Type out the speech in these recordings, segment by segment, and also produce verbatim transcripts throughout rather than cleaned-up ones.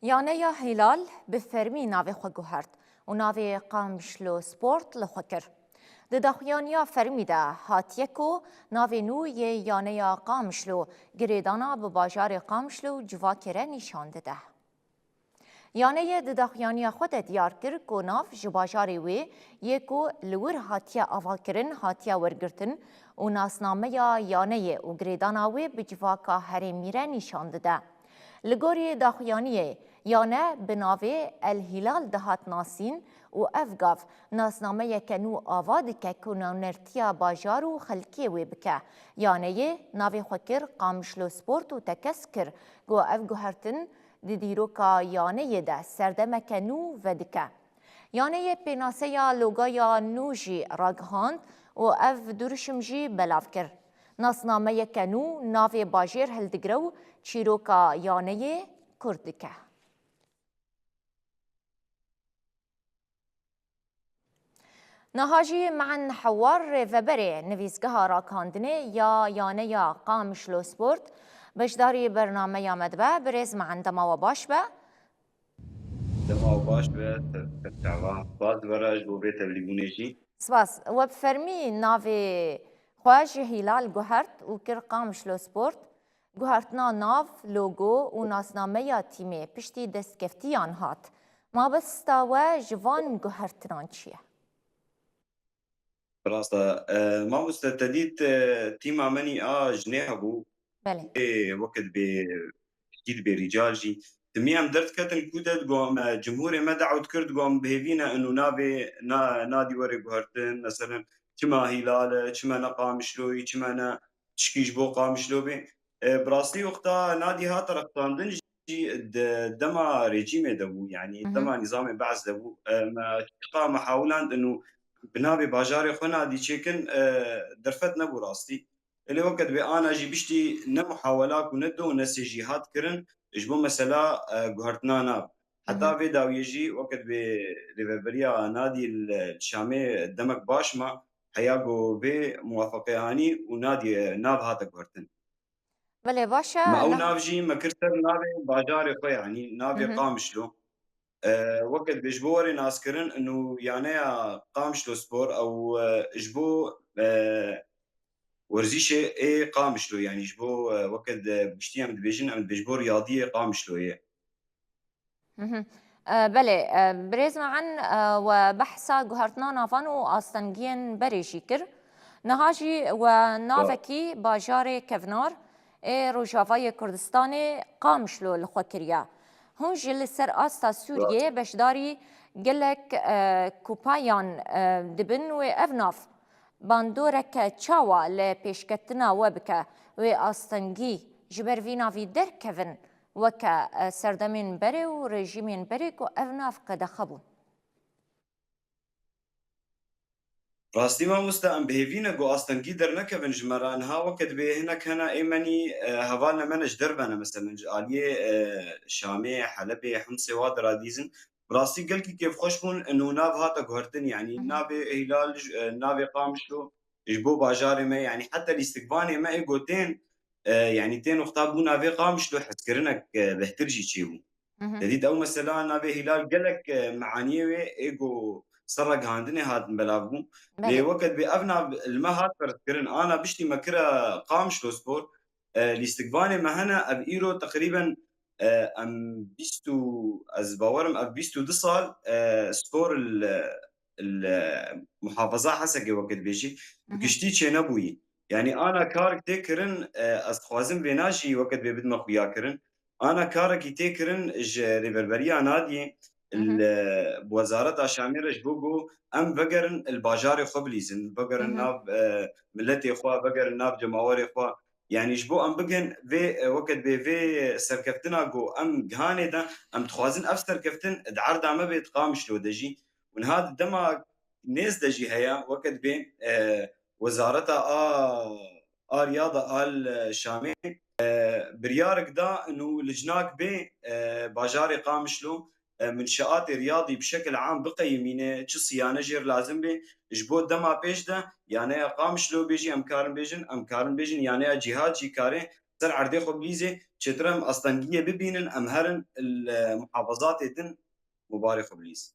Yaneya Hîlal bi fermî navê xwe guhert û navê Qamişlo Sport li xwe kir. Di daxuyaniya fermî de hatiye ku navê nû yê Yaneya Qamişlo girêdana bi bajarê Qamişlo û civakê re nîşan dide. Yaneyê di daxuyaniya xwe de diyar kir ku nav ji bajarê wê yê ku li wir hatiye avakirin hatiye wergirtin û nasnameya yaneyê û girêdana wê bi civaka herêmî re nîşan dide. Li gorî daxuyaniyê, yane bi navê El Hîlal dihat nasîn û ev gav nasnameyeke nû ava dike ku navnertiya bajar û xelkê wê bike. Yaneyê navê xwe kir Qamişlo Sport û tekez kir ku ev guhertin di dîroka yaneyê de serdemeke nû vedike. Yaneyê pênaseya logaya nû jî ragihand û ev durişim jî belav kir. Nasnameyeke nû navê bajêr hildigire û çîroka yaneyê kurt dike. Niha jî Me'en Hewar rêveberê Nivîsgeha Ragihandinê ya Yaneya Qamişlo Sport beşdarî bernameya me dibe. Birêz Me'en, dema we baş be. Dema we baş be, ser, serçava. Spas ji we re ji bo vê tevlîbûnê jî. Spas. We bi fermî navê xwe ji Hîlal guhert û kir Qamişlo Sport. Guhertina nav, logo û nasnameya tîmê piştî destkeftiyan hat. Mabesta we ji van guhertinan çi ye? Bi rast e. E, mamoste, te dît, e, tîma me nî a jinê hebû. Belê. Ê, weke dibê piştî dibê rîcal jî. Timî em derdiketin ku de digo em, e, cumhurê me dawet kir, digo em bi hêvî ne û navê na, nadî were guhertin. Meselen, çima Hîlal e, çima ne Qamişloyî, çima ne tişkî ji bo Qamişlo bê. E, bi rastî wexta nadî hate rextandin jî di dema rejîmê de bû, yanî Hı hı. dema nîzamê Be'es de bû. E, me çiqa me hewlandin û bi navê bajarê xwe nadî çêkin, e, derfet nebû rastî. Lê weke dibê ana jî piştî ne muhawela ku ne du û ne sê jî hat kirin ji bo mesela, e, guhertina nav. Heta Hı hı. vê dawiyê jî weke dibê rêveberiya nadî li Şamê demek baş ma, heya ku vê muwafeqe anî û nadî, e, nav hate guhertin. Belê, baş e. Me ew Na- nav jî me kir ser navê bajarê xwe, yanî navê Hı hı. Qamişlo. E, weke dibê ji bo were naskirin û yaneya Qamişlo Spor ew, e, ji bo, e, werzîşê ê Qamişlo, yanî ji bo, e, weke di giştî em dibêjin, em dibê ji bo riyadiyê Qamişloyê. Mhm. E, belê, e, birêz Me'en, e, we behsa guhertina navan û astengiyên berê jî kir. Niha jî we navekî bajarê kevnar ê Rojavayê Kurdistanê Qamişlo li xwe kiriye. Hûn jî li ser asta Sûriyê beşdarî gelek, e, kupayan, e, dibin wê ev nav bandoreke çawa li pêşketina we bike, wê astengî ji ber vî navî derkevin weke, e, serdemên berê û rejîmên berê ku ev nav qedexe bûn? Rastî mamoste, em bi hêvî ne ku astengî dernekevin ji me re. Niha weke dibê hinek hene ê menî, e, hevalne me ne ji derve ne, meselen ji aliyê, e, Şamê, Helebê, Himsê wa diradîzin. Bi rastî gelkî kêfxweş bûn, û nav hate guhertin, yanî Hı hı. navê Hîlal, e, navê Qamişlo ji bo bajarê me, yanî heta lîstikvanê me ê ku tên, e, yanî tên wexta bû navê Qamişlo hezkirinek, e, bêhtir jî çêbû. Hı hı. Te dît ew mesela navê Hîlal gelek, e, meaniyê wê ê ku ser ragihandinê hatin belav bû. Lê Belê. weke dibê ev nav li me hat ferz kirin, ana biştî me kira Qamişlo Spor, e, lîstikvanê me hene, ev îro teqrîben, e, em bîst û, ez bawerim ev bîst û du sal, e, spor li, li muhafaza Hesekê weke dibêjî, Hı hı. giştî çênebûyî. Yanî ana karek tê kirin, e, ez dixwazim vêna jî weke dibê bidime xuya kirin. Ana karekî tê kirin ji rêverberiya Nadiyê Hı hı. li, bi wezareta Şamê re ji bo ku em vegerin li bajarê xwe bilîzin, vegerin Hı hı. nav, e, miletê xwe, vegerin nav cemawerê xwe. Yanî ji bo em bigin vê, e, weke dibê vê serkeftina ku em gihanê de, em dixwazin ev serkeftin di erda me bê, di Qamişlo de jî. Û niha di dema nêz de jî heye, weke dibê, e, wezareta a, a riyada a li Şamê, e, biryarek da û lijnak bê, e, bajarê Qamişlo, e, minşeatê riyadî bi şekil am biqeyimîne, çi siyane jêr lazim bê, ji bo dema pêş de yaneya Qamişlo bê jî em karin bêjin, em karin bêjin yaneya Cîhad jî karê ser erdê xwe bilîzê, çêtir em astengiyê bibînin, em herin li muhafazatê din û barê xwe bilîzin.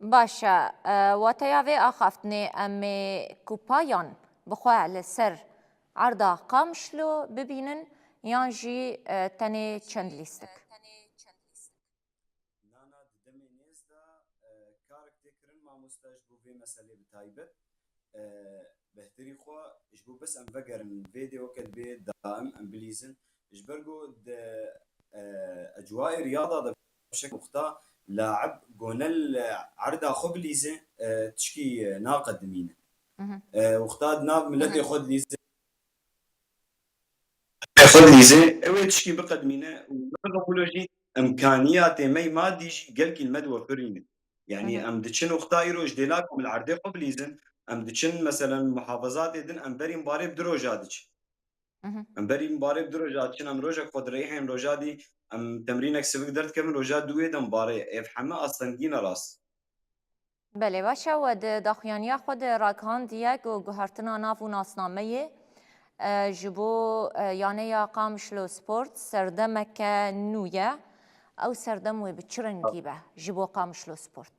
Baş e, e, wateya vê axaftinê em ê kupayan bi xwe li ser erda Qamişlo bibînin yan jî e, tenê çend lîstik? Nana di demê nêz de e, karek tê kirin mamoste ji bo vê meselê bi taybet. E, behtirî xwe ji bo bes em vegerin vê dê weke dibê daim em bilîzin. Ji ber ku di e, ecwayê riyada de bi şek wexta laib gone li erda xwe bilîze e, tişkî e, naqedimîne. E, wexta di nav miletê xwe dilîze xwe dilîze ew ê tişkî biqedimîne û biqebûlo jî imkaniya têmey madî jî gelkî li me diwefirînin. Yanî em diçin wexta îro ji dêla ku li erdê xwe bilîzin, em diçin meselen muhafazatê din em berî mibarê bi du roja diçin. Em berî mibarê bi du roja diçin, em rojek xwe dirêxin, roja dî em temrînek sivik derdikevin, roja dûyê de mibarê. Ev heme astengî ne rast. Belê baş e, we di daxuyaniya xwe de ragihandiye ku guhertina nav û nasnameyê e, ji bo e, yaneya Qamişlo Sport serdemeke nû ye. Ew serdem wê bi çi rengî be ji bo Qamişlo Sport?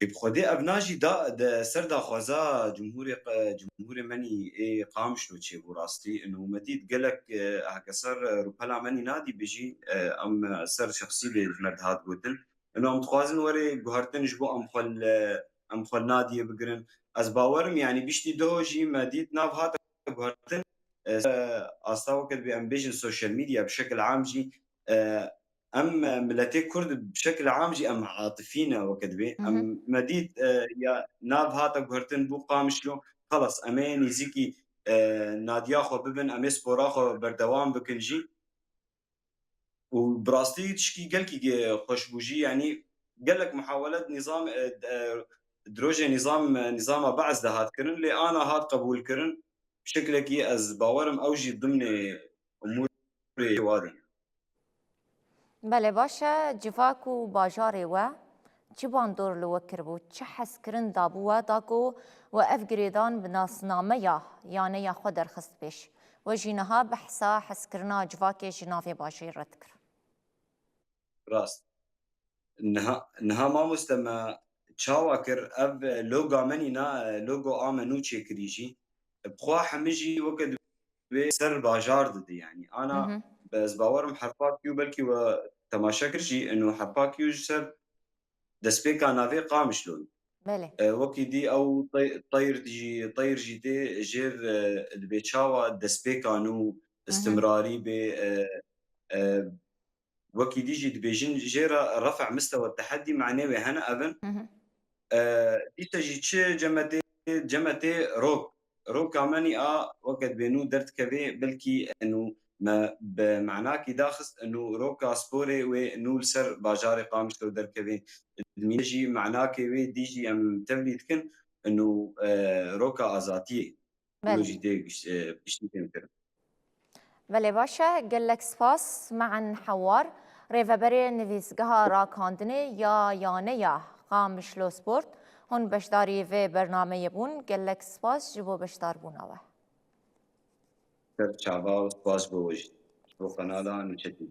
Ê bi xwedê ev na jî da di ser daxwaza cumhurê qe- cumhurê menî ê Qamişlo çêbû rastî. Ino me dît gelek e, heke ser e, rûpela menî nadî bijî e, em e, ser şexsî bê ji me dihat gotin. Ino em dixwazin werê guhertin ji bo em xwe li em xwe li nadiyê bigirin. Ez bawerim yanî biştî diho jî me dît nav hate guhertin e, ser asta weke dibê em bêjin social media bi şekil am jî e, em e, miletê Kurd bi şekil am jî em atifî ne weke dibê. Em me dît e, ya nav hate guhertin bû Qamişlo, xelas em ê nêzîkî e, nadiya xwe bibin, em ê spora xwe berdewam bikin jî. Û bi rastî tişkî gelkî ge- xweş bû jî, yanî gelek muhawelet nîzam e, e, di rojê nîzam e, nîzama Be'es de hat kirin, lê ana hat qebûl kirin. Bi şeklekî ez bawerim ew jî dimnê umûrê wa de. Belê baş e, civak û bajarê we çi bandor li we kiribû, çi hezkirin dabû we da ku we ev girêdan bi nasnameya yaneya xwe derxist pêş? We jî niha behsa hezkirina civakê ji navê bajêr re dikir. Rast. Niha, niha mamoste me çawa kir, ev loga menî na, logo a me nû çêkirî jî. Bi xwe hemî jî weke dibê ser bajar didi yanî. Ana bi ez bawerim herfa Q belkî we temaşe kir jî, ino herfa Q ji ser destpêka navê Qamişloyî. Belê. E, wekî dî ew tey- teyr jî, teyr jî tê jêr e, dibê çawa destpêka nû istimrarî bê e, e, wekî dî jî dibêjin jê re refe mistewe tehedî manê wê hene evin. E, dîsa jî çi cemetê, cemetê rok. Roka menî a weke dibê nû derdikevê belkî enû me bi manakî daxist enû roka sporê wê nû li ser bajarê Qamişlo derkevê. Dimîne jî manakê wê dî jî em tevlî dikin enû e, roka azatiyê. Belê. Jî tê giş- e, giştî têm kirin. Belê baş e, gelek spas Me'en Hewar, rêveberê nivîsgeha rakandinê ya yaneya Qamişlo Sport, hûn beşdarî vê bernameyê bûn. Gelek spas ji bo beşdarbûna we. Ser çava û spas ji bo we jî. Ji bo kanala Nûçe T V.